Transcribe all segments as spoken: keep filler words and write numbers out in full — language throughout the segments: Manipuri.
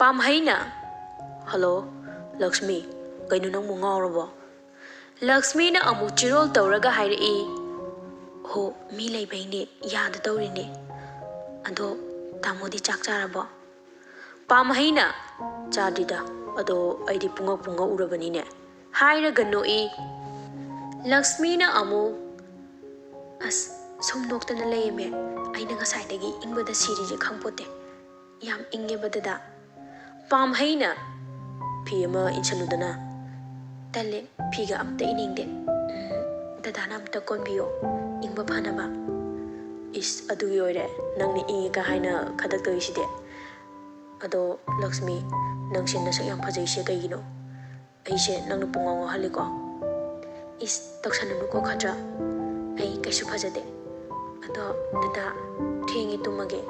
ꯄꯥꯝꯍꯩꯅ, "ꯍꯜꯂꯣ, ꯂꯛꯁꯃꯤ, ꯀꯩꯅꯣ ꯅꯪꯕꯨ ꯉꯥꯎꯔꯕꯣ?" ꯂꯛꯁꯃꯤꯅ ꯑꯃꯨꯛ ꯆꯤꯔꯣꯜ ꯇꯧꯔꯒ ꯍꯥꯏꯔꯛꯏ, "ꯍꯣ, ꯃꯤ ꯂꯩꯕꯩꯅꯦ, ꯌꯥꯗꯗꯧꯔꯤꯅꯦ꯫ ꯑꯗꯣ ꯇꯥꯃꯣꯗꯤ ꯆꯥꯛ ꯆꯥꯔꯕꯣ?" ꯄꯥꯝꯍꯩꯅ, "ꯆꯥꯗ꯭ꯔꯤꯗ, ꯑꯗꯣ ꯑꯩꯗꯤ ꯄꯨꯡꯉꯛ ꯄꯨꯡꯉꯛꯎꯔꯕꯅꯤꯅꯦ" ꯍꯥꯏꯔꯒ ꯅꯣꯛꯏ꯫ ꯂꯛꯁꯃꯤꯅ ꯑꯃꯨꯛ, "ꯑꯁ, ꯁꯨꯝ ꯅꯣꯛꯇꯅ ꯂꯩꯔꯝꯃꯦ꯫ ꯑꯩꯅ ꯉꯁꯥꯏꯗꯒꯤ ꯏꯪꯕꯗ ꯁꯤꯔꯤꯁꯦ ꯈꯪꯄꯣꯠꯇꯦ꯫ ꯌꯥꯝ ꯏꯪꯉꯦꯕ ꯗꯗꯥ꯫ ꯄꯥꯝꯍꯩꯅ, ꯐꯤ ꯑꯃ ꯏꯟꯁꯜꯂꯨꯗꯅ꯫ ꯇꯜꯂꯦ, ꯐꯤꯒ ꯑꯝꯇ ꯏꯅꯤꯡꯗꯦ꯫ ꯎꯝ, ꯗꯗꯥꯅ ꯑꯝꯇ ꯀꯣꯟꯕꯤꯌꯣ, ꯏꯪꯕ ꯐꯅꯕ꯫ ꯏꯁ, ꯑꯗꯨꯒꯤ ꯑꯣꯏꯔꯦ ꯅꯪꯅ ꯏꯪꯉꯦꯒ ꯍꯥꯏꯅ ꯈꯗꯛꯇꯧꯔꯤꯁꯤꯗꯤ꯫ ꯑꯗꯣ ꯂꯛꯁꯃꯤ, ꯅꯪꯁꯦ ꯅꯁꯛ ꯌꯥꯝ ꯐꯖꯩꯁꯦ ꯀꯩꯒꯤꯅꯣ? ꯑꯩꯁꯦ ꯅꯪꯅ ꯄꯨꯡꯉꯥꯎ ꯉꯥꯎꯍꯜꯂꯤꯀꯣ? ꯏꯁ, ꯇꯧꯁꯟꯅꯅꯨꯀꯣ ꯈꯗ꯭ꯔꯥ꯫ ꯑꯩ ꯀꯩꯁꯨ ꯐꯖꯗꯦ꯫ ꯑꯗꯣ ꯗꯗꯥ, ꯊꯦꯡꯉꯦ, ꯇꯨꯝꯃꯒꯦ꯫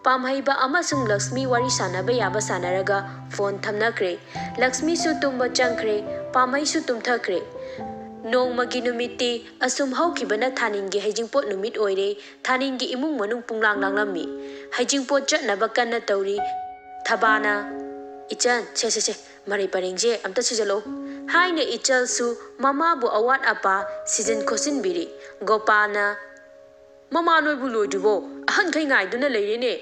ꯄꯥꯝꯍꯩꯕ ꯑꯃꯁꯨꯡ ꯂꯛꯁꯃꯤ ꯋꯥꯔꯤ ꯁꯥꯟꯅꯕ ꯌꯥꯕ ꯁꯥꯟꯅꯔꯒ ꯐꯣꯟ ꯊꯝꯅꯈ꯭ꯔꯦ꯫ ꯂꯛꯁꯃꯤꯁꯨ ꯇꯨꯝꯕ ꯆꯪꯈ꯭ꯔꯦ, ꯄꯥꯝꯍꯩꯁꯨ ꯇꯨꯝꯊꯈ꯭ꯔꯦ꯫ ꯅꯣꯡꯃꯒꯤ ꯅꯨꯃꯤꯠꯇꯤ ꯑꯁꯨꯝ ꯍꯧꯈꯤꯕꯅ ꯊꯥꯅꯤꯟꯒꯤ ꯍꯩꯖꯤꯡꯄꯣꯠ ꯅꯨꯃꯤꯠ ꯑꯣꯏꯔꯦ꯫ ꯊꯥꯅꯤꯟꯒꯤ ꯏꯃꯨꯡ ꯃꯅꯨꯡ ꯄꯨꯡꯂꯥꯡ ꯂꯥꯡꯂꯝꯃꯤ꯫ ꯍꯩꯖꯤꯡꯄꯣꯠ ꯆꯠꯅꯕ ꯀꯟꯅ ꯇꯧꯔꯤ꯫ ꯊꯕꯥꯅ, "ꯏꯆꯟ, ꯁꯦ, ꯁꯦ, ꯁꯦ, ꯃꯔꯩ ꯄꯔꯦꯡꯁꯦ ꯑꯝꯇ ꯁꯤꯖꯜꯂꯛꯎ" ꯍꯥꯏꯅ ꯏꯆꯜꯁꯨ ꯃꯃꯥꯕꯨ ꯑꯋꯥꯠ ꯑꯄꯥ ꯁꯤꯖꯤꯟ ꯈꯣꯠꯆꯤꯟꯕꯤꯔꯤ꯫ ꯒꯣꯄꯥꯜꯅ, "ꯃꯃꯥ ꯅꯣꯏꯕꯨ ꯂꯣꯏꯗ꯭ꯔꯤꯕꯣ? ꯑꯍꯟꯈꯩ ꯉꯥꯏꯗꯨꯅ ꯂꯩꯔꯦꯅꯦ꯫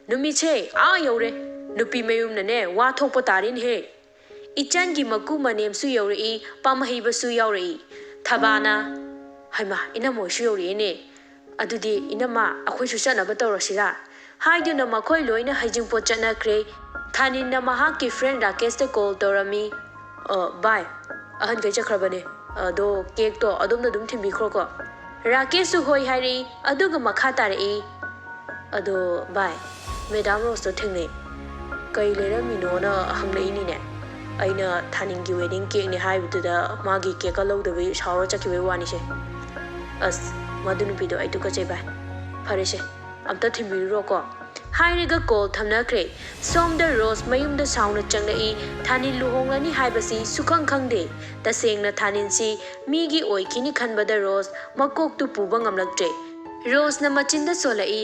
ꯅꯨꯃꯤꯠꯁꯦ ꯑꯥ ꯌꯧꯔꯦ꯫ ꯅꯨꯄꯤ ꯃꯌꯨꯝꯅꯅꯦ ꯋꯥ ꯊꯣꯛꯄ ꯇꯥꯔꯦꯅꯦꯍꯦ"꯫ ꯏꯆꯟꯒꯤ ꯃꯀꯨ ꯃꯅꯦꯝꯁꯨ ꯌꯧꯔꯛꯏ, ꯄꯥꯝꯍꯩꯕꯁꯨ ꯌꯥꯎꯔꯛꯏ꯫ ꯊꯕꯥꯅ, "ꯍꯩꯃꯥ, ꯏꯅꯝꯃ ꯍꯣꯏꯁꯨ ꯌꯧꯔꯛꯑꯦꯅꯦ꯫ ꯑꯗꯨꯗꯤ ꯏꯅꯝꯃ, ꯑꯩꯈꯣꯏꯁꯨ ꯆꯠꯅꯕ ꯇꯧꯔꯁꯤꯔꯥ?" ꯍꯥꯏꯗꯨꯅ ꯃꯈꯣꯏ ꯂꯣꯏꯅ ꯍꯩꯖꯤꯡꯄꯣꯠ ꯆꯠꯅꯈ꯭ꯔꯦ꯫ ꯊꯥꯅꯤꯟꯅ ꯃꯍꯥꯛꯀꯤ ꯐ꯭ꯔꯦꯟ ꯔꯥꯀꯦꯁꯇ ꯀꯣꯜ ꯇꯧꯔꯝꯃꯤ꯫ "ꯑ, ꯚꯥꯏ, ꯑꯍꯟꯈꯩ ꯆꯠꯈ꯭ꯔꯕꯅꯦ꯫ ꯑꯗꯣ ꯀꯦꯛꯇꯣ ꯑꯗꯣꯝꯅ ꯑꯗꯨꯝ ꯊꯤꯟꯕꯤꯈ꯭ꯔꯣꯀꯣ"꯫ ꯔꯥꯀꯦꯁꯁꯨ ꯍꯣꯏ ꯍꯥꯏꯔꯛꯏ, ꯑꯗꯨꯒ ꯃꯈꯥ ꯇꯥꯔꯛꯏ, "ꯑꯗꯣ ꯚꯥꯏ, ꯃꯦꯗꯥꯝ ꯔꯣꯁꯇꯣ ꯊꯦꯡꯅꯩ꯫ ꯀꯩ ꯂꯩꯔꯝꯃꯤꯅꯣꯅ ꯍꯪꯂꯛꯏꯅꯤꯅꯦ꯫ ꯑꯩꯅ ꯊꯥꯅꯤꯟꯒꯤ ꯋꯦꯗꯤꯡ ꯀꯦꯛꯅꯦ ꯍꯥꯏꯕꯗꯨꯗ ꯃꯥꯒꯤ ꯀꯦꯛꯀ ꯂꯧꯗꯕꯤ ꯁꯥꯎꯔ ꯆꯠꯈꯤꯕꯩ ꯋꯥꯅꯤꯁꯦ꯫ ꯑꯁ, ꯃꯗꯨ ꯅꯨꯄꯤꯗꯣ ꯑꯩ ꯇꯨꯀꯠꯆꯩ ꯚꯥꯏ꯫ ꯐꯔꯦꯁꯦ, ꯑꯝꯇ ꯊꯤꯟꯕꯤꯔꯨꯔꯣꯀꯣ"꯫ ꯍꯥꯏꯔꯒ ꯀꯣꯜ ꯊꯝꯅꯈ꯭ꯔꯦ꯫ ꯁꯣꯝꯗ ꯔꯣꯁ ꯃꯌꯨꯝꯗ ꯁꯥꯎꯅ ꯆꯪꯂꯛꯏ꯫ ꯊꯥꯅꯤꯟ ꯂꯨꯍꯣꯡꯂꯅꯤ ꯍꯥꯏꯕꯁꯤ ꯁꯨꯈꯪ ꯈꯪꯗꯦ꯫ ꯇꯁꯦꯡꯅ ꯊꯥꯅꯤꯟꯁꯤ ꯃꯤꯒꯤ ꯑꯣꯏꯈꯤꯅꯤ ꯈꯟꯕꯗ ꯔꯣꯁ ꯃꯀꯣꯛꯇꯨ ꯄꯨꯕ ꯉꯝꯂꯛꯇ꯭ꯔꯦ꯫ ꯔꯣꯁꯅ ꯃꯆꯤꯟꯗ ꯁꯣꯜꯂꯛꯏ,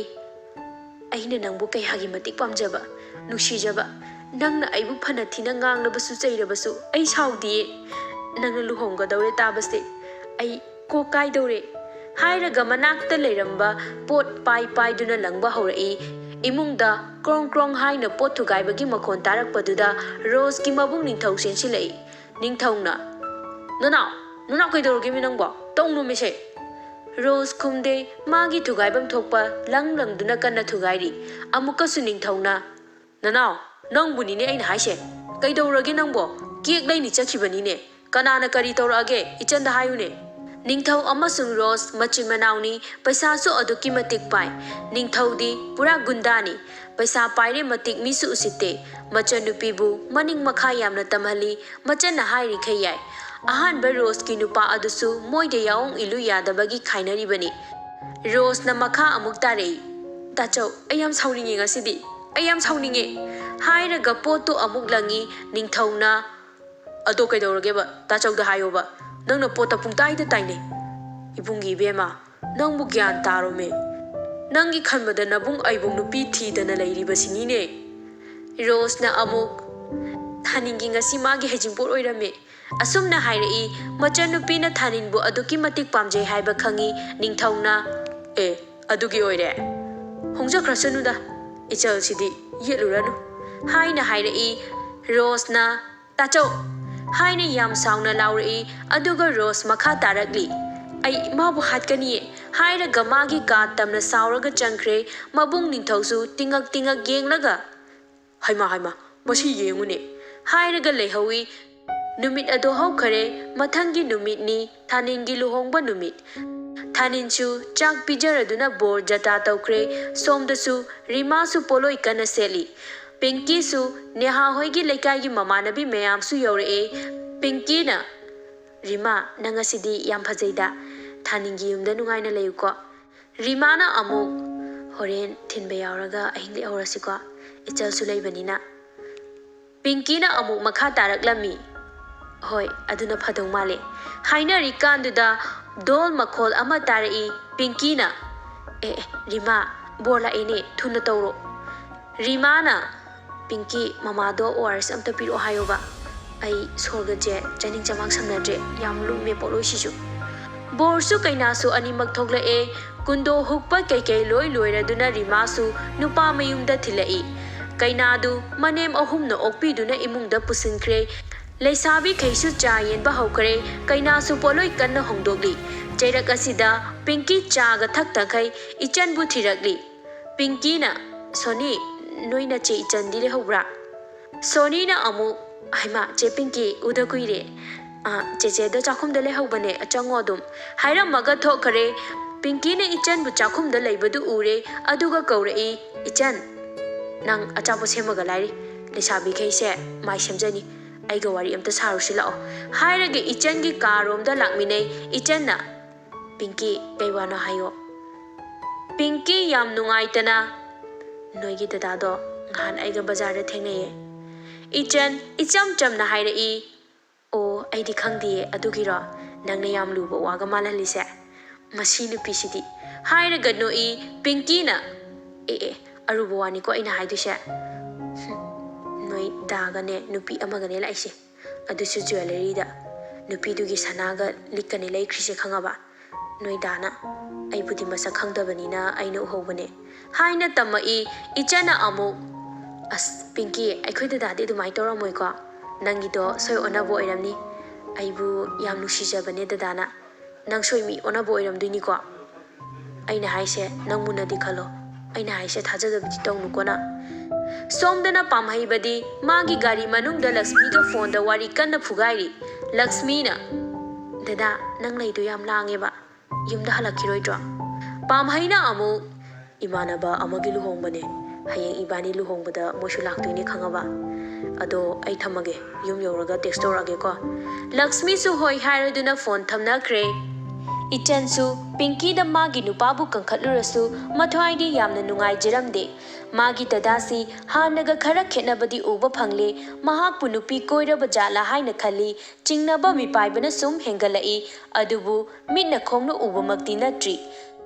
"ꯑꯩꯅ ꯅꯪꯕꯨ ꯀꯌꯥꯒꯤ ꯃꯇꯤꯛ ꯄꯥꯝꯖꯕ, ꯅꯨꯡꯁꯤꯖꯕ, "ꯅꯪꯅ ꯑꯩꯕꯨ ꯐꯅ ꯊꯤꯅ ꯉꯥꯡꯂꯕꯁꯨ ꯆꯩꯔꯕꯁꯨ ꯑꯩ ꯁꯥꯎꯗꯤꯌꯦ꯫ ꯅꯪꯅ ꯂꯨꯍꯣꯡꯒꯗꯧꯔꯦ ꯇꯥꯕꯁꯦ ꯑꯩ ꯀꯣꯛ ꯀꯥꯏꯗꯧꯔꯦ" ꯍꯥꯏꯔꯒ ꯃꯅꯥꯛꯇ ꯂꯩꯔꯝꯕ ꯄꯣꯠ ꯄꯥꯏ ꯄꯥꯏꯗꯨꯅ ꯂꯪꯕ ꯍꯧꯔꯛꯏ꯫ ꯏꯃꯨꯡꯗ ꯀ꯭ꯔꯣꯡ ꯀ꯭ꯔꯣꯡ ꯍꯥꯏꯅ ꯄꯣꯠ ꯊꯨꯒꯥꯏꯕꯒꯤ ꯃꯈꯣꯟ ꯇꯥꯔꯛꯄꯗꯨꯗ ꯔꯣꯁꯀꯤ ꯃꯕꯨꯡ ꯅꯤꯡꯊꯧ ꯆꯦꯟꯁꯤꯜꯂꯛꯏ꯫ ꯅꯤꯡꯊꯧꯅ, "ꯅꯅꯥꯎ, ꯅꯅꯥꯎ ꯀꯩꯗꯧꯔꯒꯦꯃꯤ ꯅꯪꯕꯣ? ꯇꯧꯅꯨꯃꯤꯁꯦ!" ꯔꯣꯁ ꯈꯨꯝꯗꯦ, ꯃꯥꯒꯤ ꯊꯨꯒꯥꯏꯐꯝ ꯊꯣꯛꯄ ꯂꯪ ꯂꯪꯗꯨꯅ ꯀꯟꯅ ꯊꯨꯒꯥꯏꯔꯤ꯫ ꯑꯃꯨꯛꯀꯁꯨ ꯅꯤꯡꯊꯧꯅ, "ꯅꯅꯥꯎ, ꯅꯪꯕꯨꯅꯤꯅꯦ ꯑꯩꯅ ꯍꯥꯏꯁꯦ꯫ ꯀꯩꯗꯧꯔꯒꯦ ꯅꯪꯕꯣ? ꯀꯦꯛ ꯂꯩꯅꯤ ꯆꯠꯈꯤꯕꯅꯤꯅꯦ꯫ ꯀꯅꯥꯅ ꯀꯔꯤ ꯇꯧꯔꯛꯑꯒꯦ? ꯏꯆꯟꯗ ꯍꯥꯏꯌꯨꯅꯦ꯫" ꯅꯤꯡꯊꯧ ꯑꯃꯁꯨꯡ ꯔꯣꯁ ꯃꯆꯤꯟ ꯃꯅꯥꯎꯅꯤ, ꯄꯩꯁꯥꯁꯨ ꯑꯗꯨꯛꯀꯤ ꯃꯇꯤꯛ ꯄꯥꯏ꯫ ꯅꯤꯡꯊꯧꯗꯤ ꯄꯨꯔꯥ ꯒꯨꯟꯗꯥꯅꯤ꯫ ꯄꯩꯁꯥ ꯄꯥꯏꯔꯦ ꯃꯇꯤꯛ ꯃꯤꯁꯨ ꯎꯁꯤꯠꯇꯦ꯫ ꯃꯆꯟꯅꯨꯄꯤꯕꯨ ꯃꯅꯤꯡ ꯃꯈꯥ ꯌꯥꯝꯅ ꯇꯝꯍꯜꯂꯤ, ꯃꯆꯟꯅ ꯍꯥꯏꯔꯤꯈꯩ ꯌꯥꯏ꯫ ꯑꯍꯥꯟꯕ ꯔꯣꯁꯀꯤ ꯅꯨꯄꯥ ꯑꯗꯨꯁꯨ ꯃꯣꯏꯗ ꯌꯥꯑꯣꯡ ꯏꯜꯂꯨ ꯌꯥꯗꯕꯒꯤ ꯈꯥꯏꯅꯔꯤꯕꯅꯤ꯫ ꯔꯣꯁꯅ ꯃꯈꯥ ꯑꯃꯨꯛ ꯇꯥꯔꯛꯏ, "ꯇꯥꯆꯧ, ꯑꯩ ꯌꯥꯝ ꯁꯥꯎꯅꯤꯡꯉꯦ ꯉꯁꯤꯗꯤ꯫ ꯑꯩ ꯌꯥꯝ ꯁꯥꯎꯅꯤꯡꯉꯦ꯫" ꯍꯥꯏꯔꯒ ꯄꯣꯠꯇꯨ ꯑꯃꯨꯛ ꯂꯪꯉꯤ꯫ ꯅꯤꯡꯊꯧꯅ, "ꯑꯗꯣ ꯀꯩꯗꯧꯔꯒꯦꯕ? ꯇꯥꯆꯧꯗ ꯍꯥꯏꯌꯣꯕ꯫ ꯅꯪꯅ ꯄꯣꯠꯇ ꯄꯨꯡꯇꯥꯏꯗ ꯇꯥꯏꯅꯩ꯫" "ꯏꯕꯨꯡꯒꯤ ꯏꯕꯦꯝꯃ, ꯅꯪꯕꯨ ꯒ꯭ꯌꯥꯟ ꯇꯥꯔꯣꯃꯦ꯫ ꯅꯪꯒꯤ ꯈꯟꯕꯗ ꯅꯕꯨꯡ ꯑꯩꯕꯨ ꯅꯨꯄꯤ ꯊꯤꯗꯅ ꯂꯩꯔꯤꯕꯁꯤꯅꯤꯅꯦ꯫" ꯔꯣꯁꯅ ꯑꯃꯨꯛ, "ꯊꯥꯅꯤꯡꯒꯤ ꯉꯁꯤ ꯃꯥꯒꯤ ꯍꯩꯖꯤꯡꯄꯣꯠ ꯑꯣꯏꯔꯝꯃꯦ꯫" ꯑꯁꯨꯝꯅ ꯍꯥꯏꯔꯛꯏ꯫ ꯃꯆꯟꯅꯨꯄꯤꯅ ꯊꯥꯅꯤꯟꯕꯨ ꯑꯗꯨꯛꯀꯤ ꯃꯇꯤꯛ ꯄꯥꯝꯖꯩ ꯍꯥꯏꯕ ꯈꯪꯉꯤ꯫ ꯅꯤꯡꯊꯧꯅ, "ꯑꯦ, ꯑꯗꯨꯒꯤ ꯑꯣꯏꯔꯦ? ꯍꯣꯡꯖꯈ꯭ꯔꯁꯅꯨꯗ, ꯏꯆꯜꯁꯤꯗꯤ ꯌꯦꯠꯂꯨꯔꯅꯨ" ꯍꯥꯏꯅ ꯍꯥꯏꯔꯛꯏ꯫ ꯔꯣꯁꯅ, "ꯇꯥꯆꯧ!" ꯍꯥꯏꯅ ꯌꯥꯝ ꯁꯥꯎꯅ ꯂꯥꯎꯔꯛꯏ꯫ ꯑꯗꯨꯒ ꯔꯣꯁ ꯃꯈꯥ ꯇꯥꯔꯛꯂꯤ, "ꯑꯩ ꯃꯥꯕꯨ ꯍꯥꯠꯀꯅꯤꯌꯦ" ꯍꯥꯏꯔꯒ ꯃꯥꯒꯤ ꯀꯥ ꯇꯝꯅ ꯁꯥꯎꯔꯒ ꯆꯪꯈ꯭ꯔꯦ꯫ ꯃꯕꯨꯡ ꯅꯤꯡꯊꯧꯁꯨ ꯇꯤꯉꯛ ꯇꯤꯉꯛ ꯌꯦꯡꯂꯒ, "ꯍꯩꯃꯥ, ꯍꯩꯃꯥ, ꯃꯁꯤ ꯌꯦꯡꯉꯨꯅꯦ" ꯍꯥꯏꯔꯒ ꯂꯩꯍꯧꯏ꯫ ꯅꯨꯃꯤꯠ ꯑꯗꯨ ꯍꯧꯈꯔꯦ꯫ ꯃꯊꯪꯒꯤ ꯅꯨꯃꯤꯠꯅꯤ ꯊꯥꯅꯤꯟꯒꯤ ꯂꯨꯍꯣꯡꯕ ꯅꯨꯃꯤꯠ꯫ ꯊꯥꯅꯤꯟꯁꯨ ꯆꯥꯛ ꯄꯤꯖꯔꯗꯨꯅ ꯕꯣꯔ ꯖꯇꯥ ꯇꯧꯈ꯭ꯔꯦ꯫ ꯁꯣꯝꯗꯁꯨ ꯔꯤꯃꯥꯁꯨ ꯄꯣꯠꯂꯣꯏ ꯀꯟꯅ ꯁꯦꯠꯂꯤ꯫ ꯄꯤꯡꯀꯤꯁꯨ ꯅꯦꯍꯥ ꯍꯣꯏꯒꯤ ꯂꯩꯀꯥꯏꯒꯤ ꯃꯃꯥꯟꯅꯕꯤ ꯃꯌꯥꯝꯁꯨ ꯌꯧꯔꯛꯑꯦ꯫ ꯄꯤꯡꯀꯤꯅ, "ꯔꯤꯃꯥ, ꯅꯪ ꯉꯁꯤꯗꯤ ꯌꯥꯝ ꯐꯖꯩꯗ꯫ ꯊꯥꯅꯤꯟꯒꯤ ꯌꯨꯝꯗ ꯅꯨꯡꯉꯥꯏꯅ ꯂꯩꯌꯨꯀꯣ꯫" ꯔꯤꯃꯥꯅ ꯑꯃꯨꯛ, "ꯍꯣꯔꯦꯟ ꯊꯤꯟꯕ ꯌꯥꯎꯔꯒ ꯑꯍꯤꯡ ꯂꯦꯛꯍꯧꯔꯁꯤꯀꯣ, ꯏꯆꯜꯁꯨ ꯂꯩꯕꯅꯤꯅ꯫" ꯄꯤꯡꯀꯤꯅ ꯑꯃꯨꯛ ꯃꯈꯥ ꯇꯥꯔꯛꯂꯝꯃꯤ, "ꯍꯣꯏ, ꯑꯗꯨꯅ ꯐꯗꯧ ꯃꯥꯜꯂꯦ" ꯍꯥꯏꯅꯔꯤꯀꯥꯟꯗꯨꯗ ꯗꯣꯜ ꯃꯈꯣꯜ ꯑꯃ ꯇꯥꯔꯛꯏ꯫ ꯄꯤꯡꯀꯤꯅ, "ꯑꯦ, ꯑꯦ, ꯔꯤꯃꯥ, ꯕꯣꯔ ꯂꯥꯛꯑꯦꯅꯦ, ꯊꯨꯅ ꯇꯧꯔꯣ꯫" ꯔꯤꯃꯥꯅ, "ꯄꯤꯡꯀꯤ, ꯃꯃꯥꯗꯣ ꯑꯣ ꯑꯥꯔ ꯑꯦꯁ ꯑꯝꯇ ꯄꯤꯔꯛꯑꯣ ꯍꯥꯏꯌꯣꯕ꯫ ꯑꯩ ꯁꯣꯔꯒꯁꯦ ꯆꯥꯅꯤꯡ ꯆꯃꯥꯡ ꯁꯝꯅꯗ꯭ꯔꯦ꯫ ꯌꯥꯝ ꯂꯨꯝꯃꯦ ꯄꯣꯠꯂꯣꯏꯁꯤꯁꯨ"꯫ ꯕꯣꯔꯁꯨ ꯀꯩꯅꯥꯁꯨ ꯑꯅꯤꯃꯛ ꯊꯣꯛꯂꯛꯑꯦ꯫ ꯀꯨꯟꯗꯣ ꯍꯨꯛꯄ ꯀꯩꯀꯩ ꯂꯣꯏ ꯂꯣꯏꯔꯗꯨꯅ ꯔꯤꯃꯥꯁꯨ ꯅꯨꯄꯥ ꯃꯌꯨꯝꯗ ꯊꯤꯜꯂꯛꯏ꯫ ꯀꯩꯅꯥꯗꯨ ꯃꯅꯦꯝ ꯑꯍꯨꯝꯅ ꯑꯣꯛꯄꯤꯗꯨꯅ ꯏꯃꯨꯡꯗ ꯄꯨꯁꯤꯟꯈ꯭ꯔꯦ꯫ ꯂꯩꯁꯥꯕꯤꯈꯩꯁꯨ ꯆꯥ ꯌꯦꯟꯕ ꯍꯧꯈ꯭ꯔꯦ꯫ ꯀꯩꯅꯥꯁꯨ ꯄꯣꯠꯂꯣꯏ ꯀꯟꯅ ꯍꯣꯡꯗꯣꯛꯂꯤ꯫ ꯆꯩꯔꯛ ꯑꯁꯤꯗ ꯄꯤꯡꯀꯤ ꯆꯥꯒ ꯊꯛꯇꯈꯩ ꯏꯆꯟꯕꯨ ꯊꯤꯔꯛꯂꯤ꯫ ꯄꯤꯡꯀꯤꯅ, "ꯁꯣꯅꯤ, ꯅꯣꯏ ꯅꯆꯦ ꯏꯆꯟꯗꯤ ꯂꯩꯍꯧꯕ꯭ꯔꯥ?" ꯁꯣꯅꯤꯅ ꯑꯃꯨꯛ, "ꯍꯩꯃꯥ, ꯆꯦ ꯄꯤꯡꯀꯤ, ꯎꯗ ꯀꯨꯏꯔꯦ꯫ ꯑ, ꯆꯦꯆꯦꯗꯣ ꯆꯥꯛꯈꯨꯝꯗ ꯂꯩꯍꯧꯕꯅꯦ, ꯆꯪꯉꯣ ꯑꯗꯨꯝ", ꯍꯥꯏꯔꯝꯃꯒ ꯊꯣꯛꯈꯔꯦ꯫ ꯄꯤꯡꯀꯤꯅ ꯏꯆꯟꯕꯨ ꯆꯥꯛꯈꯨꯝꯗ ꯂꯩꯕꯗꯨ ꯎꯔꯦ, ꯑꯗꯨꯒ ꯀꯧꯔꯛꯏ, "ꯏꯆꯟ, ꯅꯪ ꯑꯆꯥꯄꯣꯠ ꯁꯦꯝꯃꯒ ꯂꯥꯏꯔꯤ꯫ ꯂꯩꯁꯥꯕꯤꯈꯩꯁꯦ ꯃꯥꯏ ꯁꯦꯝꯖꯅꯤ꯫ ꯑꯩꯒ ꯋꯥꯔꯤ ꯑꯝꯇ ꯁꯥꯔꯨꯁꯤ ꯂꯥꯛꯑꯣ", ꯍꯥꯏꯔꯒ ꯏꯆꯟꯒꯤ ꯀꯥꯔꯣꯝꯗ ꯂꯥꯛꯃꯤꯟꯅꯩ꯫ ꯏꯆꯟꯅ, "ꯄꯤꯡꯀꯤ, ꯀꯩ ꯋꯥꯅꯣ ꯍꯥꯏꯌꯣ"꯫ ꯄꯤꯡꯀꯤ ꯌꯥꯝ ꯅꯨꯡꯉꯥꯏꯇꯅ, "ꯅꯣꯏꯒꯤ ꯗꯗꯥꯗꯣ ꯉꯍꯥꯟ ꯑꯩꯒ ꯕꯖꯥꯔꯗ ꯊꯦꯡꯅꯩꯌꯦ"꯫ ꯏꯆꯟ ꯏꯆꯝ ꯆꯝꯅ ꯍꯥꯏꯔꯛꯏ, "ꯑꯣ, ꯑꯩꯗꯤ ꯈꯪꯗꯤꯌꯦ, ꯑꯗꯨꯒꯤꯔꯣ ꯅꯪꯅ ꯌꯥꯝ ꯂꯨꯕ ꯋꯥꯒ ꯃꯥꯜꯍꯜꯂꯤꯁꯦ? ꯃꯁꯤ ꯅꯨꯄꯤꯁꯤꯗꯤ"꯫ ꯍꯥꯏꯔꯒ ꯅꯣꯛꯏ꯫ ꯄꯤꯡꯀꯤꯅ, "ꯑꯦ ꯑꯦ, ꯑꯔꯨꯕ ꯋꯥꯅꯤꯀꯣ ꯑꯩꯅ ꯍꯥꯏꯗꯣꯏꯁꯦ꯫ ꯍꯨꯝ, ꯅꯣꯏ ꯗꯥꯒꯅꯦ ꯅꯨꯄꯤ ꯑꯃꯒꯅꯦ ꯂꯥꯛꯏꯁꯦ, ꯑꯗꯨꯁꯨ ꯖ꯭ꯋꯦꯂꯔꯤꯗ꯫ ꯅꯨꯄꯤꯗꯨꯒꯤ ꯁꯅꯥꯒ ꯂꯤꯛꯀꯅꯦ ꯂꯩꯈ꯭ꯔꯤꯁꯦ, ꯈꯪꯉꯕ? ꯅꯣꯏ ꯗꯥꯅ꯫ ꯑꯩꯕꯨꯗꯤ ꯃꯁꯛ ꯈꯪꯗꯕꯅꯤꯅ ꯑꯩꯅ ꯎꯍꯧꯕꯅꯦ"꯫ ꯍꯥꯏꯅ ꯇꯝꯃꯛꯏ꯫ ꯏꯆꯟꯅ ꯑꯃꯨꯛ, "ꯑꯁ ꯄꯤꯡꯀꯤ, ꯑꯩꯈꯣꯏ ꯗꯗꯥꯗꯤ ꯑꯗꯨꯃꯥꯏꯅ ꯇꯧꯔꯝꯃꯣꯏꯀꯣ꯫ ꯅꯪꯒꯤꯗꯣ ꯁꯣꯏ ꯑꯣꯟꯅꯕ ꯑꯣꯏꯔꯝꯅꯤ꯫ ꯑꯩꯕꯨ ꯌꯥꯝ ꯅꯨꯡꯁꯤꯖꯕꯅꯦ ꯗꯗꯥꯅ꯫ ꯅꯪ ꯁꯣꯏ ꯃꯤ ꯑꯣꯟꯅꯕ ꯑꯣꯏꯔꯝꯗꯣꯏꯅꯤꯀꯣ"꯫ ꯑꯩꯅ ꯍꯥꯏꯁꯦ ꯅꯪ ꯃꯨꯟꯅꯗꯤ ꯈꯜꯂꯣ꯫ ꯑꯩꯅ ꯍꯥꯏꯁꯦ ꯊꯥꯖꯗꯕꯗꯤ ꯇꯧꯅꯨꯀꯣ ꯅꯪ꯫ ꯁꯣꯝꯗꯅ ꯄꯥꯝꯍꯩꯕꯗꯤ ꯃꯥꯒꯤ ꯒꯥꯔꯤ ꯃꯅꯨꯡꯗ ꯂꯛꯁꯃꯤꯒ ꯐꯣꯟꯗ ꯋꯥꯔꯤ ꯀꯟꯅ ꯐꯨꯒꯥꯏꯔꯤ꯫ ꯂꯛꯁꯃꯤꯅ, "ꯗꯗꯥ, ꯅꯪ ꯂꯩꯗꯣ ꯌꯥꯝ ꯂꯥꯡꯉꯦꯕ꯫ ꯌꯨꯝꯗ ꯍꯜꯂꯛꯈꯤꯔꯣꯏꯗ꯭ꯔꯣ?" ꯄꯥꯝꯍꯩꯅ ꯑꯃꯨꯛ, "ꯏꯃꯥꯟꯅꯕ ꯑꯃꯒꯤ ꯂꯨꯍꯣꯡꯕꯅꯦ꯫ ꯍꯌꯦꯡ ꯏꯕꯥꯅꯤ ꯂꯨꯍꯣꯡꯕꯗ ꯃꯣꯏꯁꯨ ꯂꯥꯛꯇꯣꯏꯅꯦ, ꯈꯪꯉꯕ? ꯑꯗꯣ ꯑꯩ ꯊꯝꯃꯒꯦ, ꯌꯨꯝ ꯌꯧꯔꯒ ꯇꯦꯛꯁ ꯇꯧꯔꯛꯑꯒꯦꯀꯣ"꯫ ꯂꯛꯁꯃꯤꯁꯨ ꯍꯣꯏ ꯍꯥꯏꯔꯗꯨꯅ ꯐꯣꯟ ꯊꯝꯅꯈ꯭ꯔꯦ꯫ ꯏꯆꯟꯁꯨ ꯄꯤꯡꯀꯤꯗ ꯃꯥꯒꯤ ꯅꯨꯄꯥꯕꯨ ꯀꯟꯈꯠꯂꯨꯔꯁꯨ ꯃꯊ꯭ꯋꯥꯏꯗꯤ ꯌꯥꯝꯅ ꯅꯨꯡꯉꯥꯏꯖꯔꯝꯗꯦ꯫ ꯃꯥꯒꯤ ꯗꯗꯥꯁꯤ ꯍꯥꯟꯅꯒ ꯈꯔ ꯈꯦꯠꯅꯕꯗꯤ ꯎꯕ ꯐꯪꯂꯦ꯫ ꯃꯍꯥꯛꯄꯨ ꯅꯨꯄꯤ ꯀꯣꯏꯔꯕ ꯖꯥꯠꯂꯥ ꯍꯥꯏꯅ ꯈꯜꯂꯤ꯫ ꯆꯤꯡꯅꯕ ꯃꯤꯄꯥꯏꯕꯅ ꯁꯨꯝ ꯍꯦꯟꯒꯠꯂꯛꯏ꯫ ꯑꯗꯨꯕꯨ ꯃꯤꯠꯅ ꯈꯣꯡꯅ ꯎꯕꯃꯛꯇꯤ ꯅꯠꯇ꯭ꯔꯤ꯫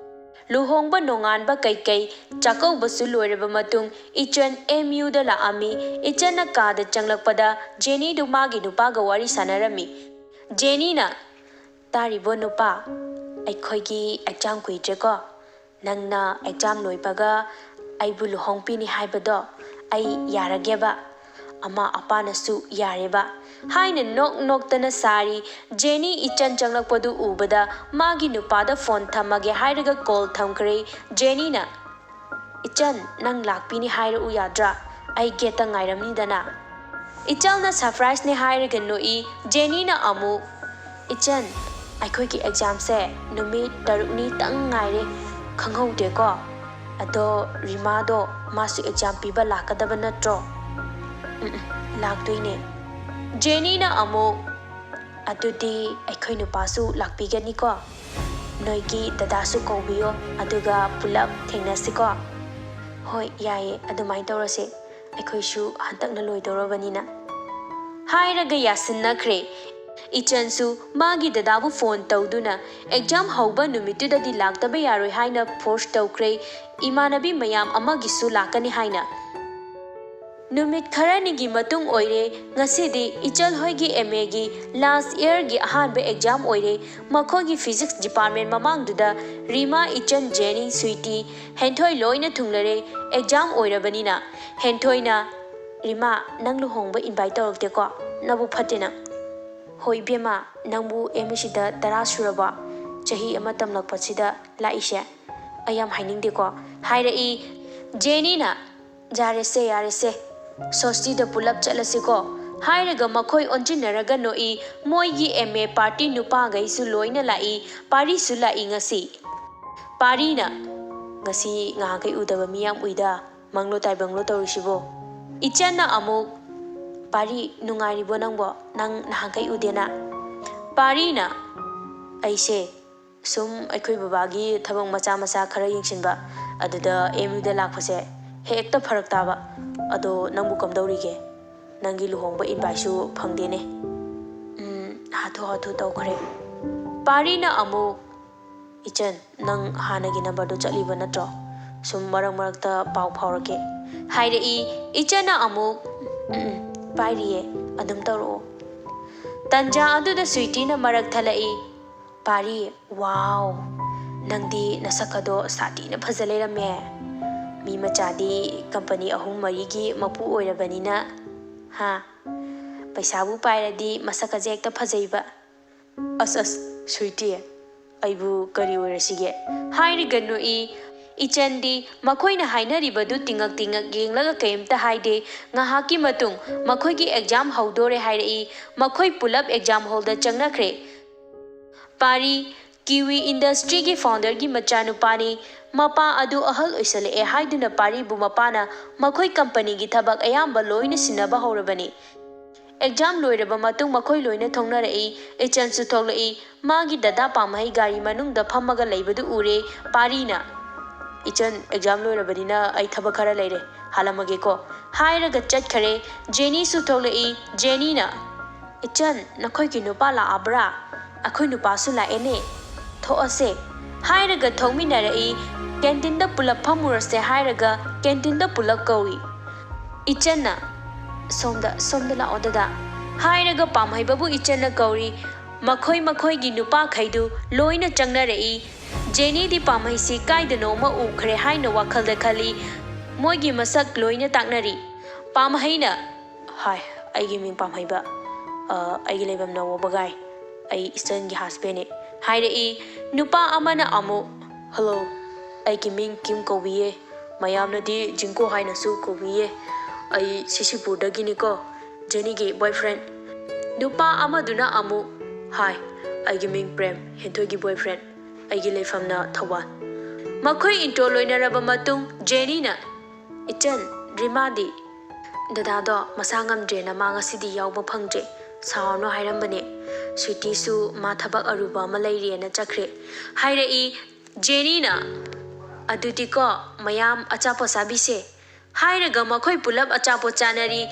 ꯂꯨꯍꯣꯡꯕ ꯅꯣꯡꯉꯥꯟꯕ ꯀꯩꯀꯩ ꯆꯥꯛꯀꯧꯕꯁꯨ ꯂꯣꯏꯔꯕ ꯃꯇꯨꯡ ꯏꯆꯟ ꯑꯦꯝ ꯌꯨꯗ ꯂꯥꯛꯑꯝꯃꯤ꯫ ꯏꯆꯟꯅ ꯀꯥꯗ ꯆꯪꯂꯛꯄꯗ ꯖꯦꯅꯤꯗꯨ ꯃꯥꯒꯤ ꯅꯨꯄꯥꯒ ꯋꯥꯔꯤ ꯁꯥꯟꯅꯔꯝꯃꯤ꯫ ꯖꯦꯅꯤꯅ, "ꯇꯥꯔꯤꯕꯣ ꯅꯨꯄꯥ, ꯑꯩꯈꯣꯏꯒꯤ ꯑꯦꯛꯖꯥꯝ ꯀꯨꯏꯗ꯭ꯔꯦꯀꯣ꯫ ꯅꯪꯅ ꯑꯦꯛꯖꯥꯝ ꯂꯣꯏꯕꯒ ꯑꯩꯕꯨ ꯂꯨꯍꯣꯡꯄꯤꯅꯤ ꯍꯥꯏꯕꯗꯣ ꯑꯩ ꯌꯥꯔꯒꯦꯕ꯫ ꯑꯃ ꯑꯄꯥꯅꯁꯨ ꯌꯥꯔꯦꯕ" ꯍꯥꯏꯅ ꯅꯣꯛ ꯅꯣꯛꯇꯅ ꯁꯥꯔꯤ꯫ ꯖꯦꯅꯤ ꯏꯆꯟ ꯆꯪꯂꯛꯄꯗꯨ ꯎꯕꯗ ꯃꯥꯒꯤ ꯅꯨꯄꯥꯗ ꯐꯣꯟ ꯊꯝꯃꯒꯦ ꯍꯥꯏꯔꯒ ꯀꯣꯜ ꯊꯝꯈ꯭ꯔꯦ꯫ ꯖꯦꯅꯤꯅ, "ꯏꯆꯟ, ꯅꯪ ꯂꯥꯛꯄꯤꯅꯤ ꯍꯥꯏꯔꯛꯎ ꯌꯥꯗ꯭ꯔꯥ? ꯑꯩ ꯒꯦꯠꯇ ꯉꯥꯏꯔꯝꯅꯤꯗꯅ"꯫ ꯏꯆꯜꯅ ꯁꯔꯄ꯭ꯔꯥꯏꯖꯅꯦ ꯍꯥꯏꯔꯒ ꯅꯣꯛꯏ꯫ ꯖꯦꯅꯤꯅ ꯑꯃꯨꯛ, "ꯏꯆꯟ, ꯑꯩꯈꯣꯏꯒꯤ ꯑꯦꯛꯖꯥꯝꯁꯦ ꯅꯨꯃꯤꯠ ꯇꯔꯨꯛꯅꯤꯇꯪ ꯉꯥꯏꯔꯦ, ꯈꯪꯍꯧꯗꯦꯀꯣ꯫ ꯑꯗꯣ ꯔꯤꯃꯥꯗꯣ ꯃꯥꯁꯨ ꯑꯦꯛꯖꯥꯝ ꯄꯤꯕ ꯂꯥꯛꯀꯗꯕ ꯅꯠꯇ꯭ꯔꯣ?" "ꯎꯝ, ꯎꯝ, ꯂꯥꯛꯇꯣꯏꯅꯦ"꯫ ꯖꯦꯅꯤꯅ ꯑꯃꯨꯛ, "ꯑꯗꯨꯗꯤ ꯑꯩꯈꯣꯏ ꯅꯨꯄꯥꯁꯨ ꯂꯥꯛꯄꯤꯒꯅꯤꯀꯣ? ꯅꯣꯏꯒꯤ ꯗꯗꯥꯁꯨ ꯀꯧꯕꯤꯌꯣ, ꯑꯗꯨꯒ ꯄꯨꯂꯞ ꯊꯦꯡꯅꯁꯤꯀꯣ"꯫ "ꯍꯣꯏ, ꯌꯥꯏꯌꯦ, ꯑꯗꯨꯃꯥꯏꯅ ꯇꯧꯔꯁꯦ꯫ ꯑꯩꯈꯣꯏꯁꯨ ꯍꯟꯗꯛꯅ ꯂꯣꯏꯗꯧꯔꯕꯅꯤꯅ"꯫ ꯍꯥꯏꯔꯒ ꯌꯥꯁꯤꯟꯅꯈ꯭ꯔꯦ꯫ ꯏꯆꯟꯁꯨ ꯃꯥꯒꯤ ꯗꯗꯥꯕꯨ ꯐꯣꯟ ꯇꯧꯗꯨꯅ ꯑꯦꯛꯖꯥꯝ ꯍꯧꯕ ꯅꯨꯃꯤꯠꯇꯨꯗꯗꯤ ꯂꯥꯛꯇꯕ ꯌꯥꯔꯣꯏ ꯍꯥꯏꯅ ꯐꯣꯔꯁ ꯇꯧꯈ꯭ꯔꯦ, ꯏꯃꯥꯟꯅꯕꯤ ꯃꯌꯥꯝ ꯑꯃꯒꯤꯁꯨ ꯂꯥꯛꯀꯅꯤ ꯍꯥꯏꯅ꯫ ꯅꯨꯃꯤꯠ ꯈꯔꯅꯤꯒꯤ ꯃꯇꯨꯡ ꯑꯣꯏꯔꯦ꯫ ꯉꯁꯤꯗꯤ ꯏꯆꯜ ꯍꯣꯏꯒꯤ ꯑꯦꯝ ꯑꯦꯒꯤ ꯂꯥꯁ ꯏꯌꯔꯒꯤ ꯑꯍꯥꯟꯕ ꯑꯦꯛꯖꯥꯝ ꯑꯣꯏꯔꯦ꯫ ꯃꯈꯣꯏꯒꯤ ꯐꯤꯖꯤꯛꯁ ꯗꯤꯄꯥꯔꯠꯃꯦꯟ ꯃꯃꯥꯡꯗꯨꯗ ꯔꯤꯃꯥ, ꯏꯆꯟ, ꯖꯦꯅꯤ, ꯁ꯭ꯋꯤꯇꯤ, ꯍꯦꯟꯊꯣꯏ ꯂꯣꯏꯅ ꯊꯨꯡꯂꯔꯦ꯫ ꯑꯦꯛꯖꯥꯝ ꯑꯣꯏꯔꯕꯅꯤꯅ ꯍꯦꯟꯊꯣꯏꯅ, "ꯔꯤꯃꯥ, ꯅꯪ ꯂꯨꯍꯣꯡꯕ ꯏꯟꯚꯥꯏꯠ ꯇꯧꯔꯛꯇꯦꯀꯣ? ꯅꯕꯨꯛ ꯐꯠꯇꯦ ꯅꯪ?" "ꯍꯣꯏ ꯏꯕꯦꯝꯃ, ꯅꯪꯕꯨ ꯑꯦꯝ ꯌꯨ ꯁꯤꯗ ꯇꯔꯥ ꯁꯨꯔꯕꯣ? ꯆꯍꯤ ꯑꯃ ꯇꯝꯂꯛꯄꯁꯤꯗ ꯂꯥꯛꯏꯁꯦ? ꯑꯩ ꯌꯥꯝ ꯍꯥꯏꯅꯤꯡꯗꯦꯀꯣ" ꯍꯥꯏꯔꯛꯏ꯫ ꯖꯦꯅꯤꯅ, "ꯌꯥꯔꯦꯁꯦ, ꯌꯥꯔꯦꯁꯦ, ꯁꯣꯁꯇꯤꯗ ꯄꯨꯂꯞ ꯆꯠꯂꯁꯤꯀꯣ" ꯍꯥꯏꯔꯒ ꯃꯈꯣꯏ ꯑꯣꯟꯁꯤꯟꯅꯔꯒ ꯅꯣꯛꯏ꯫ ꯃꯣꯏꯒꯤ ꯑꯦꯝ ꯑꯦ ꯄꯥꯔꯇꯤ ꯅꯨꯄꯥꯈꯩꯁꯨ ꯂꯣꯏꯅ ꯂꯥꯛꯏ꯫ ꯄꯥꯔꯤꯁꯨ ꯂꯥꯛꯏ ꯉꯁꯤ꯫ ꯄꯥꯔꯤꯅ, "ꯉꯁꯤ ꯉꯍꯥꯟꯈꯩ ꯎꯗꯕ ꯃꯤ ꯌꯥꯝ ꯎꯏꯗ, ꯃꯪꯂꯣ ꯇꯥꯏꯕꯪꯂꯣ ꯇꯧꯔꯤꯁꯤꯕꯣ?" ꯏꯆꯟꯅ ꯑꯃꯨꯛ, "ꯄꯥꯔꯤ, ꯅꯨꯡꯉꯥꯏꯔꯤꯕꯣ ꯅꯪꯕꯣ? ꯅꯪ ꯅꯍꯥꯟꯈꯩ ꯎꯗꯦꯅ?" ꯄꯥꯔꯤꯅ, "ꯑꯩꯁꯦ ꯁꯨꯝ ꯑꯩꯈꯣꯏ ꯕꯕꯥꯒꯤ ꯊꯕꯛ ꯃꯆꯥ ꯃꯆꯥ ꯈꯔ ꯌꯦꯡꯁꯤꯟꯕ, ꯑꯗꯨꯗ ꯑꯦꯝ ꯌꯨꯗ ꯂꯥꯛꯄꯁꯦ ꯍꯦꯛꯇ ꯐꯔꯛ ꯇꯥꯕ꯫ ꯑꯗꯣ ꯅꯪꯕꯨ ꯀꯝꯗꯧꯔꯤꯒꯦ? ꯅꯪꯒꯤ ꯂꯨꯍꯣꯡꯕ ꯏꯟꯚꯥꯏꯠꯁꯨ ꯐꯪꯗꯦꯅꯦ"꯫ ꯎꯝ, ꯍꯥꯊꯨ ꯍꯥꯊꯨ ꯇꯧꯈ꯭ꯔꯦ꯫ ꯄꯥꯔꯤꯅ ꯑꯃꯨꯛ, "ꯏꯆꯟ, ꯅꯪ ꯍꯥꯟꯅꯒꯤ ꯅꯝꯕꯔꯗꯨ ꯆꯠꯂꯤꯕ ꯅꯠꯇ꯭ꯔꯣ? ꯁꯨꯝ ꯃꯔꯛ ꯃꯔꯛꯇ ꯄꯥꯎ ꯐꯥꯎꯔꯛꯀꯦ" ꯍꯥꯏꯔꯛꯏ꯫ ꯏꯆꯟꯅ ꯑꯃꯨꯛ, "ꯎꯝ, ꯎꯝ, ꯄꯥꯏꯔꯤꯌꯦ, ꯑꯗꯨꯝ ꯇꯧꯔꯛꯑꯣ"꯫ ꯇꯟꯖꯥ ꯑꯗꯨꯗ ꯁ꯭ꯋꯤꯇꯤꯅ ꯃꯔꯛ ꯊꯠꯂꯛꯏ꯫ "ꯄꯥꯔꯤ, ꯋꯥꯎ, ꯅꯪꯗꯤ ꯅꯁꯛ ꯑꯗꯣ ꯁꯥꯊꯤꯅ ꯐꯖ ꯂꯩꯔꯝꯃꯦ꯫ ꯃꯤ ꯃꯆꯥꯗꯤ ꯀꯝꯄꯅꯤ ꯑꯍꯨꯝ ꯃꯔꯤꯒꯤ ꯃꯄꯨ ꯑꯣꯏꯔꯕꯅꯤꯅ, ꯍꯥ? ꯄꯩꯁꯥꯕꯨ ꯄꯥꯏꯔꯗꯤ ꯃꯁꯛ ꯑꯁꯦ ꯍꯦꯛꯇ ꯐꯖꯩꯕ"꯫ "ꯑꯁ, ꯑꯁ, ꯁ꯭ꯋꯤꯇꯤ, ꯑꯩꯕꯨ ꯀꯔꯤ ꯑꯣꯏꯔꯁꯤꯒꯦ?" ꯍꯥꯏꯔꯒ ꯅꯣꯛꯏ꯫ ꯏꯆꯟꯗꯤ ꯃꯈꯣꯏꯅ ꯍꯥꯏꯅꯔꯤꯕꯗꯨ ꯇꯤꯡꯉꯛ ꯇꯤꯡꯉꯛ ꯌꯦꯡꯂꯒ ꯀꯩꯝꯇ ꯍꯥꯏꯗꯦ꯫ ꯉꯥꯏꯍꯥꯛꯀꯤ ꯃꯇꯨꯡ ꯃꯈꯣꯏꯒꯤ ꯑꯦꯛꯖꯥꯝ ꯍꯧꯗꯣꯔꯦ ꯍꯥꯏꯔꯛꯏ꯫ ꯃꯈꯣꯏ ꯄꯨꯂꯞ ꯑꯦꯛꯖꯥꯝ ꯍꯣꯜꯗ ꯆꯪꯅꯈ꯭ꯔꯦ꯫ ꯄꯥꯔꯤ, ꯀꯤꯋꯤ ꯏꯟꯗꯁꯇ꯭ꯔꯤꯒꯤ ꯐꯥꯎꯟꯗꯔꯒꯤ ꯃꯆꯥꯅꯨꯄꯥꯅꯤ꯫ ꯃꯄꯥ ꯑꯗꯨ ꯑꯍꯜ ꯑꯣꯏꯁꯜꯂꯛꯑꯦ ꯍꯥꯏꯗꯨꯅ ꯄꯥꯔꯤꯕꯨ ꯃꯄꯥꯅ ꯃꯈꯣꯏ ꯀꯝꯄꯅꯤꯒꯤ ꯊꯕꯛ ꯑꯌꯥꯝꯕ ꯂꯣꯏꯅ ꯁꯤꯟꯅꯕ ꯍꯧꯔꯕꯅꯤ꯫ ꯑꯦꯛꯖꯥꯝ ꯂꯣꯏꯔꯕ ꯃꯇꯨꯡ ꯃꯈꯣꯏ ꯂꯣꯏꯅ ꯊꯣꯡꯅꯔꯛꯏ꯫ ꯏꯆꯟꯁꯨ ꯊꯣꯛꯂꯛꯏ꯫ ꯃꯥꯒꯤ ꯗꯗꯥ ꯄꯥꯝꯍꯩ ꯒꯥꯔꯤ ꯃꯅꯨꯡꯗ ꯐꯝꯃꯒ ꯂꯩꯕꯗꯨ ꯎꯔꯦ꯫ ꯄꯥꯔꯤꯅ, "ꯏꯆꯟ, ꯑꯦꯛꯖꯥꯝ ꯂꯣꯏꯔꯕꯅꯤꯅ ꯑꯩ ꯊꯕꯛ ꯈꯔ ꯂꯩꯔꯦ, ꯍꯥꯜꯂꯝꯃꯒꯦꯀꯣ" ꯍꯥꯏꯔꯒ ꯆꯠꯈꯔꯦ꯫ ꯖꯦꯅꯤꯁꯨ ꯊꯣꯛꯂꯛꯏ꯫ ꯖꯦꯅꯤꯅ, "ꯏꯆꯟ, ꯅꯈꯣꯏꯒꯤ ꯅꯨꯄꯥ ꯂꯥꯛꯑꯕ꯭ꯔꯥ? ꯑꯩꯈꯣꯏ ꯅꯨꯄꯥꯁꯨ ꯂꯥꯛꯑꯦꯅꯦ, ꯊꯣꯛꯑꯁꯦ" ꯍꯥꯏꯔꯒ ꯊꯣꯛꯃꯤꯟꯅꯔꯛꯏ꯫ "ꯀꯦꯟꯇꯤꯟꯗ ꯄꯨꯂꯞ ꯐꯝꯃꯨꯔꯁꯦ" ꯍꯥꯏꯔꯒ ꯀꯦꯟꯇꯤꯟꯗ ꯄꯨꯂꯞ ꯀꯧꯏ꯫ ꯏꯆꯟꯅ, "ꯁꯣꯝꯗ, ꯁꯣꯝꯗ ꯂꯥꯛꯑꯣ ꯗꯗꯥ" ꯍꯥꯏꯔꯒ ꯄꯥꯝꯍꯩꯕꯕꯨ ꯏꯆꯟꯅ ꯀꯧꯔꯤ꯫ ꯃꯈꯣꯏ ꯃꯈꯣꯏꯒꯤ ꯅꯨꯄꯥꯈꯩꯗꯨ ꯂꯣꯏꯅ ꯆꯪꯅꯔꯛꯏ꯫ ꯖꯦꯅꯤꯗꯤ ꯄꯥꯝꯍꯩꯁꯤ ꯀꯥꯏꯗꯅꯣꯃ ꯎꯈ꯭ꯔꯦ ꯍꯥꯏꯅ ꯋꯥꯈꯜꯗ ꯈꯜꯂꯤ꯫ ꯃꯣꯏꯒꯤ ꯃꯁꯛ ꯂꯣꯏꯅ ꯇꯥꯛꯅꯔꯤ꯫ ꯄꯥꯝꯍꯩꯅ, "ꯍꯥꯏ, ꯑꯩꯒꯤ ꯃꯤꯡ ꯄꯥꯝꯍꯩꯕ꯫ ꯑ, ꯑꯩꯒꯤ ꯂꯩꯐꯝꯅ ꯋꯥꯕꯒꯥꯏ꯫ ꯑꯩ ꯏꯆꯟꯒꯤ ꯍꯁꯕꯦꯟꯅꯦ" ꯍꯥꯏꯔꯛꯏ꯫ ꯅꯨꯄꯥ ꯑꯃꯅ ꯑꯃꯨꯛ, "ꯍꯜꯂꯣ, ꯑꯩꯒꯤ ꯃꯤꯡ ꯀꯤꯝ ꯀꯧꯕꯤꯌꯦ꯫ ꯃꯌꯥꯝꯅꯗꯤ ꯖꯤꯡꯀꯣ ꯍꯥꯏꯅꯁꯨ ꯀꯧꯕꯤꯌꯦ꯫ ꯑꯩ ꯁꯤꯁꯤꯄꯨꯔꯗꯒꯤꯅꯤꯀꯣ, ꯖꯦꯅꯤꯒꯤ ꯕꯣꯏꯐ꯭ꯔꯦꯟ"꯫ ꯅꯨꯄꯥ ꯑꯃꯗꯨꯅ ꯑꯃꯨꯛ, "ꯍꯥꯏ, ꯑꯩꯒꯤ ꯃꯤꯡ ꯄ꯭ꯔꯦꯝ, ꯍꯦꯟꯊꯣꯏꯒꯤ ꯕꯣꯏꯐ꯭ꯔꯦꯟ꯫ ꯑꯩꯒꯤ ꯂꯩꯐꯝꯅ ꯊꯧꯕꯥꯜ"꯫ ꯃꯈꯣꯏ ꯏꯟꯇ꯭ꯔꯣ ꯂꯣꯏꯅꯔꯕ ꯃꯇꯨꯡ ꯖꯦꯅꯤꯅ, "ꯏꯆꯟ, ꯔꯤꯃꯥꯗꯤ?" "ꯗꯗꯥꯗꯣ ꯃꯁꯥ ꯉꯝꯗ꯭ꯔꯦꯅ ꯃꯥ ꯉꯁꯤꯗꯤ ꯌꯥꯎꯕ ꯐꯪꯗ꯭ꯔꯦ꯫ ꯁꯥꯎꯔꯅꯨ ꯍꯥꯏꯔꯝꯕꯅꯦ꯫ ꯁ꯭ꯋꯤꯇꯤꯁꯨ ꯃꯥ ꯊꯕꯛ ꯑꯔꯨꯕ ꯑꯃ ꯂꯩꯔꯦꯅ ꯆꯠꯈ꯭ꯔꯦ" ꯍꯥꯏꯔꯛꯏ꯫ ꯖꯦꯅꯤꯅ, "ꯑꯗꯨꯗꯤꯀꯣ, ꯃꯌꯥꯝ ꯑꯆꯥꯄꯣꯠ ꯆꯥꯕꯤꯁꯦ" ꯍꯥꯏꯔꯒ ꯃꯈꯣꯏ ꯄꯨꯂꯞ ꯑꯆꯥꯄꯣꯠ ꯆꯥꯅꯔꯤ꯫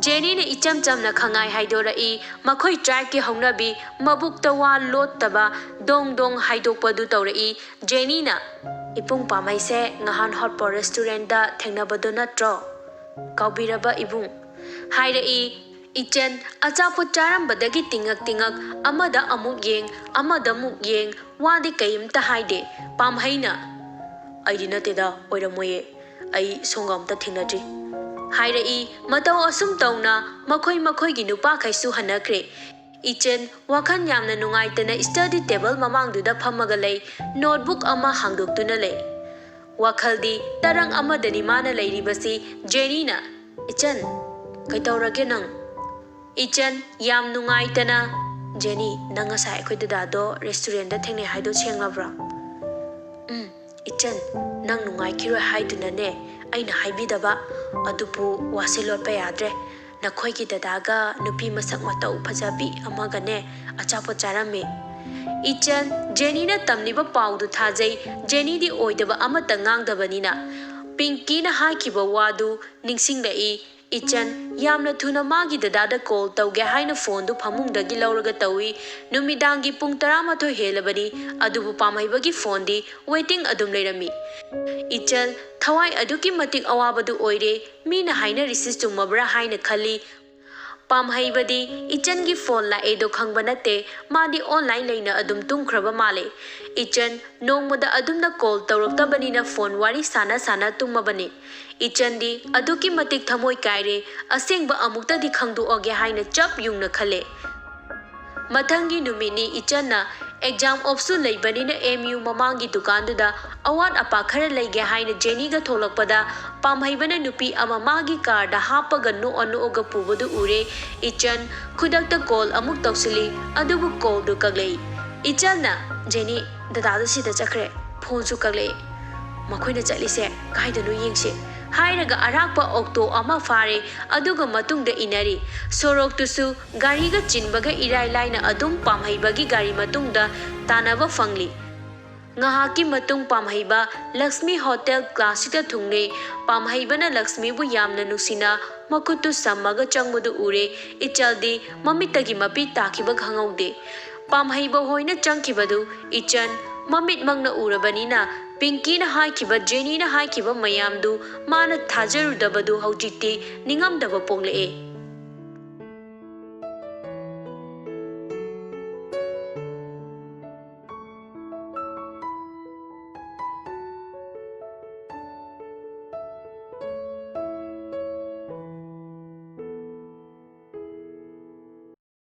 ꯖꯦꯅꯤꯅ ꯏꯆꯝ ꯆꯝꯅ ꯈꯪꯉꯥꯏ ꯍꯥꯏꯗꯣꯔꯛꯏ꯫ ꯃꯈꯣꯏ tribeꯀꯤ ꯍꯧꯅꯕꯤ ꯃꯕꯨꯛꯇ ꯋꯥ ꯂꯣꯠꯇꯕ ꯗꯣꯡ ꯗꯣꯡ ꯍꯥꯏꯗꯣꯛꯄꯗꯨ ꯇꯧꯔꯛꯏ꯫ ꯖꯦꯅꯤꯅ, "ꯏꯕꯨꯡ ꯄꯥꯝꯍꯩꯁꯦ ꯉꯍꯥꯟ Hot Pot Restaurantꯇ ꯊꯦꯡꯅꯕꯗꯣ ꯅꯠꯇ꯭ꯔꯣ? ꯀꯥꯎꯕꯤꯔꯕ ꯏꯕꯨꯡ?" ꯍꯥꯏꯔꯛꯏ꯫ ꯏꯆꯟ ꯑꯆꯥꯄꯣꯠ ꯆꯥꯔꯝꯕꯗꯒꯤ ꯇꯤꯡꯉꯛ ꯇꯤꯡꯉꯛ ꯑꯃꯗ ꯑꯃꯨꯛ ꯌꯦꯡ, ꯑꯃꯗ ꯑꯃꯨꯛ ꯌꯦꯡ, ꯋꯥꯗꯤ ꯀꯩꯝꯇ ꯍꯥꯏꯗꯦ꯫ ꯄꯥꯝꯍꯩꯅ, "ꯑꯩꯗꯤ ꯅꯠꯇꯦꯗ, ꯑꯣꯏꯔꯝꯃꯣꯏꯌꯦ꯫ ꯑꯩ ꯁꯣꯝꯒ ꯑꯝꯇ ꯊꯦꯡꯅꯗ꯭ꯔꯤ," ꯍꯥꯏꯔꯛꯏ꯫ ꯃꯇꯧ ꯑꯁꯨꯝ ꯇꯧꯅ ꯃꯈꯣꯏ ꯃꯈꯣꯏꯒꯤ ꯅꯨꯄꯥꯈꯩꯁꯨ ꯍꯟꯅꯈ꯭ꯔꯦ꯫ ꯏꯆꯟ ꯋꯥꯈꯜ ꯌꯥꯝꯅ ꯅꯨꯡꯉꯥꯏꯇꯅ study table ꯃꯃꯥꯡꯗꯨꯗ ꯐꯝꯃꯒ ꯂꯩ, notebook ꯑꯃ ꯍꯥꯡꯗꯣꯛꯇꯨꯅ ꯂꯩ꯫ ꯋꯥꯈꯜꯗꯤ ꯇꯔꯪ ꯑꯃꯗꯅꯤ ꯃꯥꯅ ꯂꯩꯔꯤꯕꯁꯤ꯫ ꯖꯦꯅꯤꯅ, "ꯏꯆꯟ, ꯀꯩꯗꯧꯔꯒꯦ ꯅꯪ?" ꯏꯆꯟ ꯌꯥꯝ ꯅꯨꯡꯉꯥꯏꯇꯅ, "ꯖꯦꯅꯤ, ꯅꯪ ꯉꯁꯥꯏ ꯑꯩꯈꯣꯏ ꯗꯗꯥꯗꯣ restaurantꯗ ꯊꯦꯡꯅꯩ ꯍꯥꯏꯗꯣ ꯁꯦꯡꯂꯕ꯭ꯔꯣ?" "ꯎꯝ, ꯏꯆꯟ, ꯅꯪ ꯅꯨꯡꯉꯥꯏꯈꯤꯔꯣꯏ ꯍꯥꯏꯗꯨꯅꯅꯦ ꯑꯩꯅ ꯍꯥꯏꯕꯤꯗꯕ, ꯑꯗꯨꯕꯨ ꯋꯥꯁꯦ ꯂꯣꯠꯄ ꯌꯥꯗ꯭ꯔꯦ꯫ ꯅꯈꯣꯏꯒꯤ ꯗꯗꯥꯒ ꯅꯨꯄꯤ ꯃꯁꯛ ꯃꯇꯧ ꯐꯖꯕꯤ ꯑꯃꯒꯅꯦ ꯑꯆꯥꯄꯣꯠ ꯆꯥꯔꯝꯃꯤ꯫" ꯏꯆꯟ ꯖꯦꯅꯤꯅ ꯇꯝꯂꯤꯕ ꯄꯥꯎꯗꯨ ꯊꯥꯖꯩ꯫ ꯖꯦꯅꯤꯗꯤ ꯑꯣꯏꯗꯕ ꯑꯃꯠꯇ ꯉꯥꯡꯗꯕꯅꯤꯅ꯫ ꯄꯤꯡꯀꯤꯅ ꯍꯥꯏꯈꯤꯕ ꯋꯥꯗꯨ ꯅꯤꯡꯁꯤꯡꯂꯛꯏ꯫ ꯏꯆꯟ ꯌꯥꯝꯅ ꯊꯨꯅ ꯃꯥꯒꯤ ꯗꯗꯥꯗ call ꯇꯧꯒꯦ ꯍꯥꯏꯅ phoneꯗꯨ ꯐꯃꯨꯡꯗꯒꯤ ꯂꯧꯔꯒ ꯇꯧꯏ꯫ ꯅꯨꯃꯤꯗꯥꯡꯒꯤ ꯄꯨꯡ ꯇꯔꯥꯃꯥꯊꯣꯏ ꯍꯦꯜꯂꯕꯅꯤ, ꯑꯗꯨꯕꯨ ꯄꯥꯝꯍꯩꯕꯒꯤ phoneꯗꯤ waiting ꯑꯗꯨꯝ ꯂꯩꯔꯝꯃꯤ꯫ ꯏꯆꯟ ꯊꯋꯥꯏ ꯑꯗꯨꯛꯀꯤ ꯃꯇꯤꯛ ꯑꯋꯥꯕꯗꯨ ꯑꯣꯏꯔꯦ꯫ ꯃꯤꯅ ꯍꯥꯏꯅꯔꯤꯁꯤ ꯆꯨꯝꯃꯕ꯭ꯔꯥ ꯍꯥꯏꯅ ꯈꯜꯂꯤ꯫ ꯄꯥꯝꯍꯩꯕꯗꯤ ꯏꯆꯟꯒꯤ phone ꯂꯥꯛꯑꯦꯗꯣ ꯈꯪꯕ ꯅꯠꯇꯦ꯫ ꯃꯥꯗꯤ online ꯂꯩꯅ ꯑꯗꯨꯝ ꯇꯨꯝꯈ꯭ꯔꯕ ꯃꯥꯜꯂꯦ꯫ ꯏꯆꯟ ꯅꯣꯡꯃꯗ ꯑꯗꯨꯝꯅ call ꯇꯧꯔꯛꯇꯕꯅꯤꯅ phone ꯋꯥꯔꯤ ꯁꯥꯟꯅ ꯁꯥꯟꯅ ꯇꯨꯝꯃꯕꯅꯤ꯫ ꯏꯆꯟꯗꯤ ꯑꯗꯨꯛꯀꯤ ꯃꯇꯤꯛ ꯊꯃꯣꯏ ꯀꯥꯏꯔꯦ꯫ ꯑꯁꯦꯡꯕ ꯑꯃꯨꯛꯇꯗꯤ ꯈꯪꯗꯣꯛꯑꯒꯦ ꯍꯥꯏꯅ ꯆꯞ ꯌꯨꯡꯅ ꯈꯜꯂꯦ꯫ ꯃꯊꯪꯒꯤ ꯅꯨꯃꯤꯠꯅꯤ ꯏꯆꯟꯅ exam offꯁꯨ ꯂꯩꯕꯅꯤꯅ M U ꯃꯃꯥꯡꯒꯤ ꯗꯨꯀꯥꯟꯗꯨꯗ ꯑꯋꯥꯠ ꯑꯄꯥ ꯈꯔ ꯂꯩꯒꯦ ꯍꯥꯏꯅ ꯖꯦꯅꯤꯒ ꯊꯣꯛꯂꯛꯄꯗ, ꯄꯥꯝꯍꯩꯕꯅ ꯅꯨꯄꯤ ꯑꯃ ꯃꯥꯒꯤ carꯗ ꯍꯥꯞꯄꯒ ꯅꯣꯛꯑ ꯅꯣꯛꯑꯒ ꯄꯨꯕꯗꯨ ꯎꯔꯦ꯫ ꯏꯆꯟ ꯈꯨꯗꯛꯇ call ꯑꯃꯨꯛ ꯇꯧꯁꯤꯜꯂꯤ, ꯑꯗꯨꯕꯨ callꯗꯨ ꯀꯛꯂꯛꯏ꯫ ꯏꯆꯟꯅ, "ꯖꯦꯅꯤ, ꯗꯗꯥꯗꯨ ꯁꯤꯗ ꯆꯠꯈ꯭ꯔꯦ, phoneꯁꯨ ꯀꯛꯂꯛꯏ꯫ ꯃꯈꯣꯏꯅ ꯆꯠꯂꯤꯁꯦ ꯀꯥꯏꯗꯅꯣ ꯌꯦꯡꯁꯤ," ꯍꯥꯏꯔꯒ ꯑꯔꯥꯛꯄ auto ꯑꯃ ꯐꯥꯔꯦ, ꯑꯗꯨꯒ ꯃꯇꯨꯡꯗ ꯏꯟꯅꯔꯤ꯫ ꯁꯣꯔꯣꯛꯇꯨꯁꯨ ꯒꯥꯔꯤꯒ ꯆꯤꯟꯕꯒ ꯏꯔꯥꯏ ꯂꯥꯏꯅ ꯑꯗꯨꯝ ꯄꯥꯝꯍꯩꯕꯒꯤ ꯒꯥꯔꯤ ꯃꯇꯨꯡꯗ ꯇꯥꯟꯅꯕ ꯐꯪꯂꯤ꯫ ꯉꯥꯏꯍꯥꯛꯀꯤ ꯃꯇꯨꯡ ꯄꯥꯝꯍꯩꯕ ꯂꯛꯁꯃꯤ ꯍꯣꯇꯦꯜ ꯀ꯭ꯂꯥꯁꯁꯤꯗ ꯊꯨꯡꯂꯦ꯫ ꯄꯥꯝꯍꯩꯕꯅ ꯂꯛꯁꯃꯤꯕꯨ ꯌꯥꯝꯅ ꯅꯨꯡꯁꯤꯅ ꯃꯈꯨꯠꯇꯨ ꯁꯝꯃꯒ ꯆꯪꯕꯗꯨ ꯎꯔꯦ꯫ ꯏꯆꯜꯗꯤ ꯃꯃꯤꯠꯇꯒꯤ ꯃꯄꯤ ꯇꯥꯈꯤꯕ ꯈꯪꯍꯧꯗꯦ꯫ ꯄꯥꯝꯍꯩꯕ ꯍꯣꯏꯅ ꯆꯪꯈꯤꯕꯗꯨ ꯏꯆꯟ ꯃꯃꯤꯠꯃꯛꯅ ꯎꯔꯕꯅꯤꯅ ꯄꯤꯡꯀꯤꯅ ꯍꯥꯏꯈꯤꯕ, ꯖꯦꯅꯤꯅ ꯍꯥꯏꯈꯤꯕ ꯃꯌꯥꯝꯗꯨ ꯃꯥꯅ ꯊꯥꯖꯔꯨꯗꯕꯗꯨ ꯍꯧꯖꯤꯛꯇꯤ ꯅꯤꯡꯉꯝꯗꯕ ꯄꯣꯛꯂꯛꯑꯦ꯫